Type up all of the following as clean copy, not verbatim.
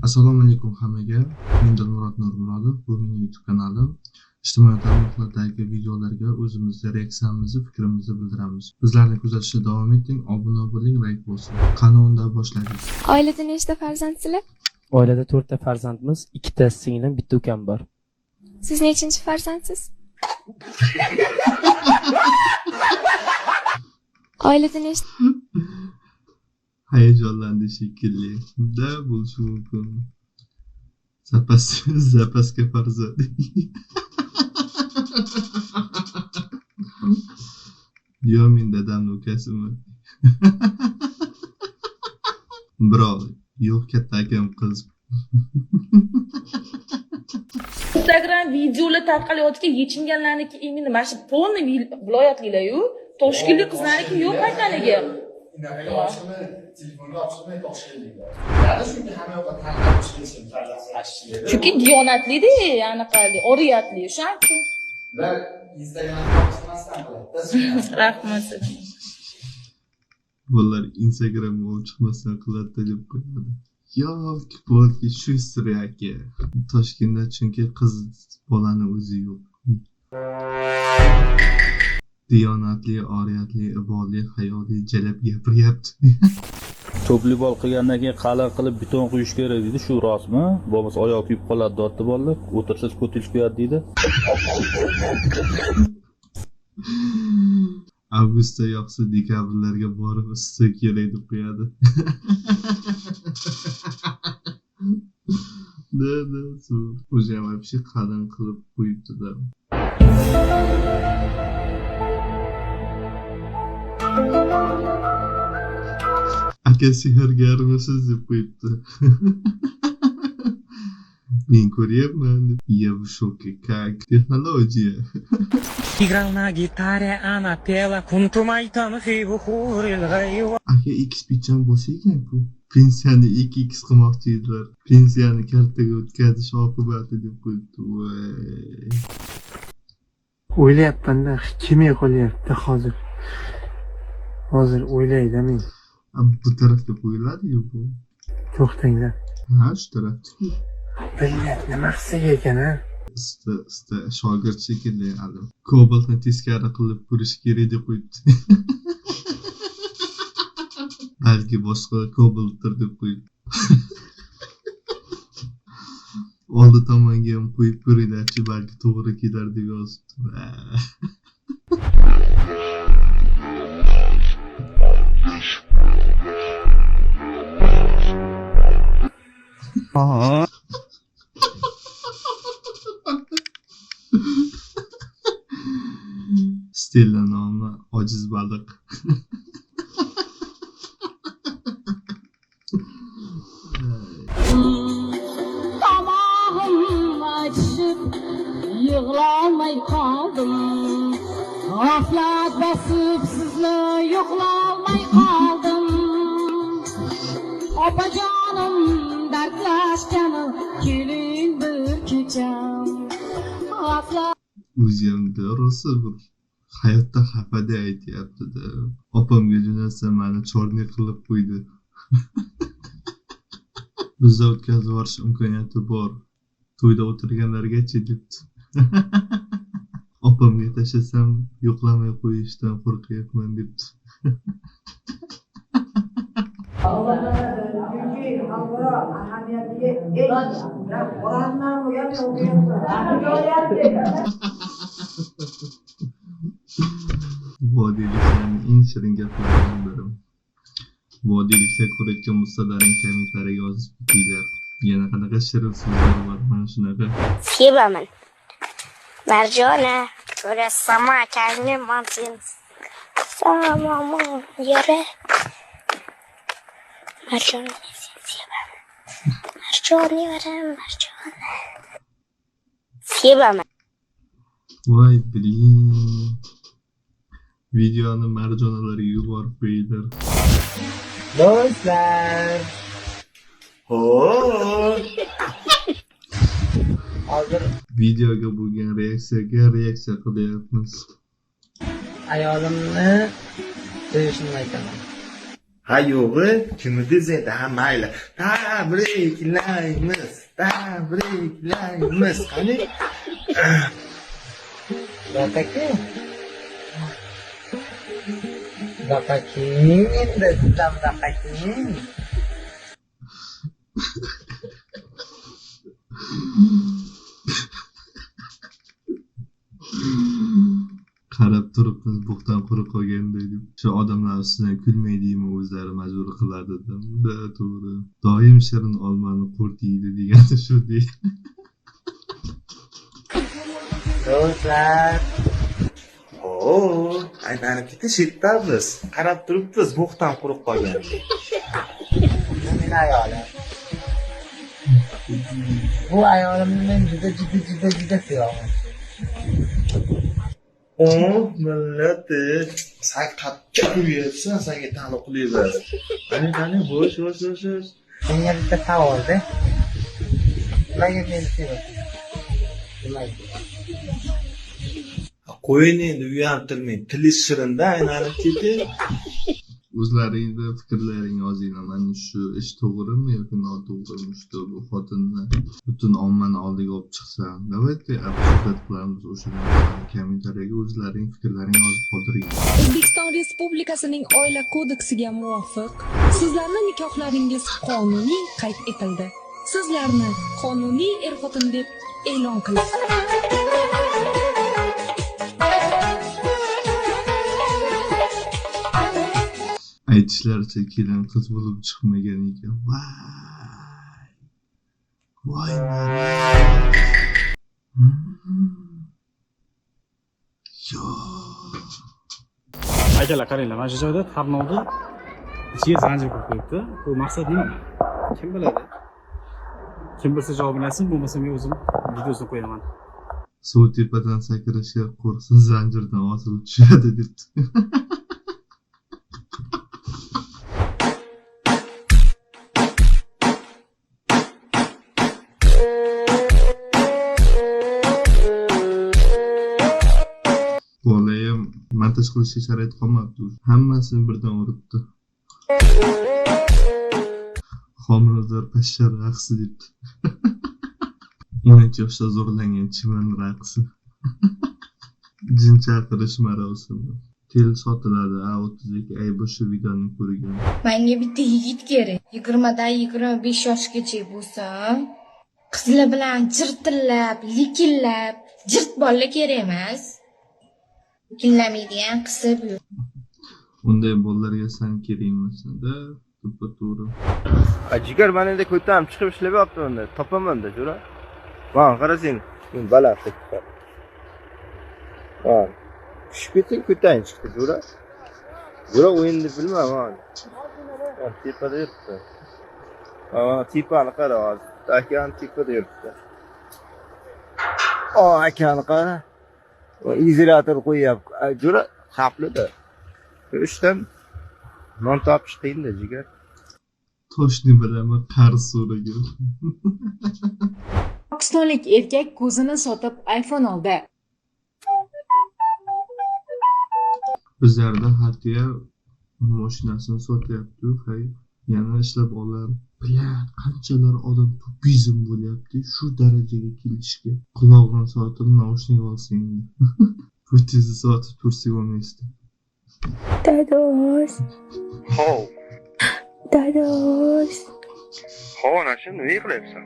Assalomu alaykum hammaga. Men Dilmurod Nurmurodov, bu mening YouTube kanalim. Ijtimoiy tarmoqlardagi videolarga o'zimizni reaksiyamizni, fikrimizni bildiramiz. Bizlarni kuzatishda davom eting, obuna bo'ling, like bosing. Qani unda boshladik. Oilada nechta farzandsizlar? Oilada 4 ta farzandmiz, 2 ta singlim, bitta ukam bor. Siz nechinchi farzandsiz? Oilada nechta Hayajonlandi shekilli. Da bo'lishi mumkin. Zapas zapaska farzand. Yo, men dadamni ukasiman. Biroq yo'q, katta akam qiz. Instagram videolar tarqalayotgan yechinganlarniki именно mana shu полный viloyatlilar-yu, toshkentlik qizlarniki yo'q qaytaniga. Unaqa ochilmay, telefonga ochilmay toshkentliklar. Ya'ni chunki hamma yoqqa tarqalib ketishim kallasi. Chunki diyonatlida, anaqali, oriyatli, o'shaning uchun. Ular Instagramga ochilmasdan qiladi. Rahmat sizga. Bolalar Instagramga olib chiqmasdan qiladi deb qo'yadi. Yo'q, bo'ldi shu aka. Toshkentda chunki qiz bolani o'zi yo'q. Diyonatli, oriyatli, iboli, hayoli jalab gapiryapti. To'pli bol qilgandan keyin qalin qilib beton quyish kerak deydi. Shu rostmi? Bo'lmasa oyoq kuyib qoladi dotdi bolalar. O'tirsangiz ko'tinch kuyadi deydi. Avgustda yoqsa dekabrlarga borib isitsa kerak deb qo'yadi. Da, da, o'zi ham вообще qalin qilib qo'yibdi-da. Aka sehrgarmisiz deb qo'yibdi. Men ko'ryapman deb. Я в шоке, как технология. Играл на гитаре, она пела Aka X pecham bo'lsa ekan-ku. Pensiyani 2x qilmoqchi edilar. Pensiyani kartaga o'tkazish oqibati deb qo'yibdi. Voy. O'ylayapman-da, kelmay qolyapti hozir. Hozir o'ylayda men. Bu tarafga qo'yiladi-yu bu. To'xtanglar. Ha, shu tarafda. Billat, nima qilsak ekan, a? Usta, usta shogird shekilli hali. Kobaltni teskari qilib ko'rish kerak deb qo'yibdi. Balki boshqa kobaltdir deb qo'yibdi. Oldi tomonga ham qo'yib ko'ringlarchi, balki to'g'ri kelar deb yozibdi. Stella nomi ojiz baliq. Tomog'im achishib yig'lolmay qoldim. G'aflat bosib sizni yo'qlolmay qoldim. Opajonim dardlashgani keling bir kecha. G'aflat O'zi hamda rosa bir hayotda xafada aytyapti-da. Opamga jo'natsam mani chorni qilib qo'ydi. Bizda o'tkazib yuborish imkoniyati bor. To'yda o'tirganlargachi debdi. Opamga tashlasam yo'qlamay qo'yishdan qo'rqyapman debdi. Vodiyliklarning eng shirin gaplaridan biri. Vodiyliklar ko'rayotgan bo'lsalaring kommentariyaga yozib ketinglar. Yana qanaqa shirin so'zlar bor, mana shunaqa. Sevaman. Marjona, ko'rasanmi akangni man seni samaman yara. Marjona, men seni sevaman. Marjona yorim, Marjona. Sevaman. Voy blin. Videoni marjonalarga yuborib qo'yinglar. Do'stlar. Hozir Videoga bo'lgan reaksiyaga reaksiya qilyapmiz. Ayolimni sevishimni aytaman. Ha yo'g'i, kimni endi? Ha mayli. Tabriklaymiz. Tabriklaymiz. Qani? Aka. Bunaqa king endi, bunaqa king. Qarab turibmiz, bo'xton quruq qolganday deb. Shu odamlar ustidan kulmaydimi, o'zlari majbur qiladi. Da, to'g'ri. Doim shirin olmani qurt yeydi degani shu deydi. Do'stlar. Oo, aylanib ketishibmiz. Qarab turibmiz, bo'xton quruq qolgan. Bu meni ayolim. Bu ayolimni men juda juda juda juda sevaman. O millat, sen qatga uyapsan, senga taalluqli biz. Qani, qani, xo'sh, xo'sh, xo'sh, xo'sh. Menga bitta savolda. Nimaga meni sevasan? Nimaga? Qo'ying endi, uyaltirmang. Tili shirinda aylanib ketdi. O'zlaringni fikrlaringni yozinglar. Mana shu ish to'g'rimi yoki noto'g'rimi? Shu bu xotinni butun ommani oldiga olib chiqsa, давайте обсуждать qilamiz o'sha narsani. Kommentariyaga o'zlaring fikrlaringni yozib qoldiring. O'zbekiston Respublikasining Oila kodeksiga muvofiq, sizlarning nikohlaringiz qonuniy qayd etildi. Sizlarni qonuniy er-xotin deb e'lon qilindi. Aytishlaricha kelin qiz bo'lib chiqmagan ekan. Voy. Voy. Yo'q. Akalar qaranglar, mana shu joyda tarnovni ichiga zanjir qo'yib qo'yibdi. Bu maqsad nima? Kim biladi? Kim bilsa javobini aytsin, bo'lmasa men o'zim videosini qo'yaman. Suv tepadan sakrashga qo'rqsa zanjirdan osilib tushadi debdi. Bolayam montaj qilishga sharoit qolmabdi. Hammasini birdan uribdi. Homilador pashsha raqsi debdi. 13 yoshda zo'rlangan chivin raqsi. Jin chaqirish marosimi. Tel sotiladi. A32 aybi shu videoni ko'rgan. Menga bitta yigit kerak. 20 dan 25 yoshgacha bo'lsin. Qizlar bilan jirtillab, likillab, jirt bola kerak emas. Likillamaydigan qisib yo'q. Unday bolalarga san kerak emas-da, to'ppa-to'g'ri. Jigar, mana endi ko'tam chiqib ishlayapti unda. Topaman-da, jo'ra. Mana qara sen, men baland chiqar. Ha. Tushib ketsang ko'tang chiqdi, jo'ra. Jo'ra o'yinni bilmayman. Ha, tepada yuribdi. Ha, tepani qara hozir. Akani tepada yuribdi. O, akani qara. Izolyator qo'yyapti. Jo'ra xavfli-da. Ishdan non topish qiyin-da, jigar. Toshni bilaman, qarz so'ragan. Pokistonlik erkak ko'zini sotib iPhone oldi. Bizlarda Xatiya mashinasini sotyapti, hay, yana ishlab olar. Bila, qanchalar odam tupizm bo'lyapti shu darajaga kelishga. Qulog'ini sotib naushnik olsang. Ko'tingizni sotib tursak olmaysiz. Dadosh. Hov. Dadosh. Hov, onasi, nima qilyapsan?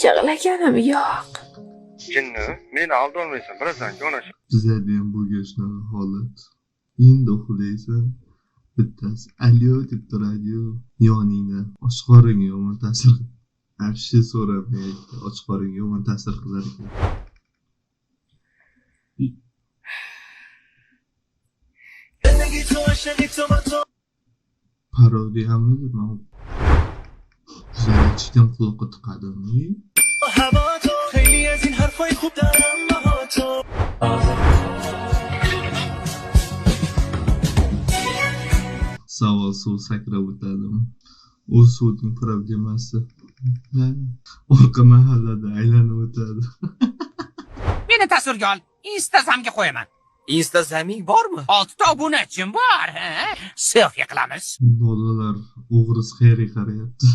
Yig'laganim yo'q. Jinni, meni aldolmaysan, bilasan-ku, onasi. Bizlarda ham bo'lgan shunaqa holat. Endi uxlaysan, bittasi alyo deb turadi-yu, yoningda. Och qoringa yomon ta'sir. Вообще so'ramayapti, och qoringa yomon ta'sir qilar ekan. Parodiyami deb man zarrachidan quloqqa tiqadim. Savol suv sakrab o'tadim. U suvning problemasi. Orqa mahallada aylanib o'tadi. Meni tasvirga ol, Instagramga qo'yaman. Instagraming bormi? 6 ta obunachim bor, ha? Selfie qilamiz. Bolalar o'g'ri sxeri qarayapti.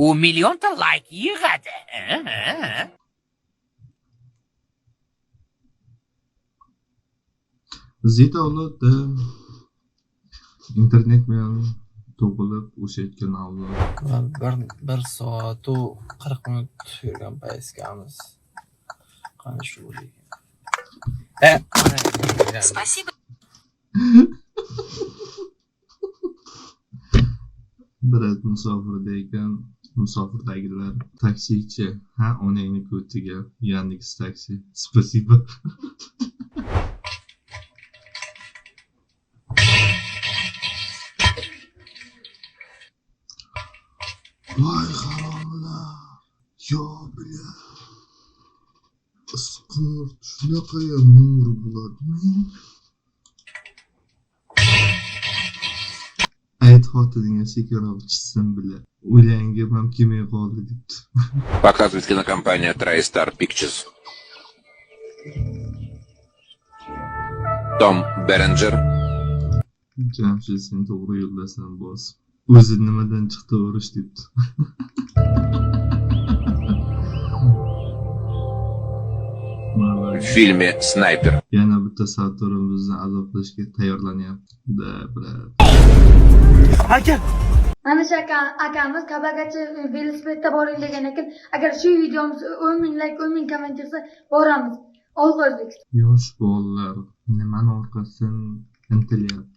U millionta like yig'adi. Z avlodi internet bilan tug'ilib o'sayotgan avlod. 1 soat 40 minut yurgan paytgamiz. Qani shu lekin. Спасибо. Birat musofirda ekan, musofirdagilar taksichi, ha, onangni ko'tiga, Yandex taksi. Спасибо. Voy haromlar. Yo bля. Isqirt shunaqayam yumru bo'ladimi? Ayt xotiningga sekinroq chizsin bile. O'ylangim ham kelmay qoldi debdi. Показывает кинокомпания TriStar Pictures. Том Беренджер. Jamshid, sen to'g'ri yo'ldasan, boss. O'zi nimadan chiqdi urush debdi. В фильме «Снайпер». Yana bitta Saturn bizni azoblashga tayyorlanyapti. Da, брат. Aka. Mana shu akamiz Kabagacha velosipedda boring degan ekan. Agar shu videomiz 10 ming like, 10 ming komment yig'sa, boramiz. Olg'a O'zbekiston. Yosh bolalar nimani orqasidan intilyapti?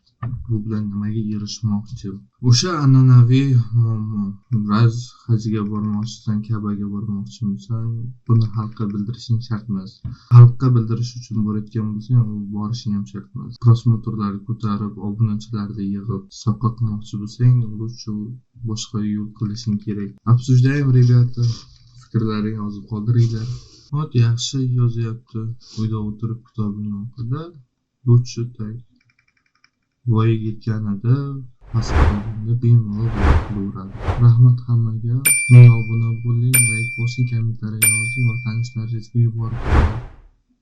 Bu bilan nimaga erishmoqchi? O'sha an'anaviy muammo. Raz hajga bormoqchisan, Kabaga bormoqchimisan, buni xalqqa bildirishing shart emas. Xalqqa bildirish uchun borayotgan bo'lsang, u borishing ham shart emas. Prosmotrlarni ko'tarib, obunachilarni yig'ib, soqqa qilmoqchi bo'lsang, лучше boshqa yo'l qilishing kerak. Обсуждаем, ребята. Fikrlaringni yozib qoldiringlar. Ot yaxshi yozyapti. Uyda o'tirib kitobini o'qida. Лучше так. Voyaga yetganida pastda bemalol bo'laveradi. Rahmat hammaga. Menga obuna bo'ling, like bosing, kommentariya yozing va tanishlaringizga yuborib qo'ying.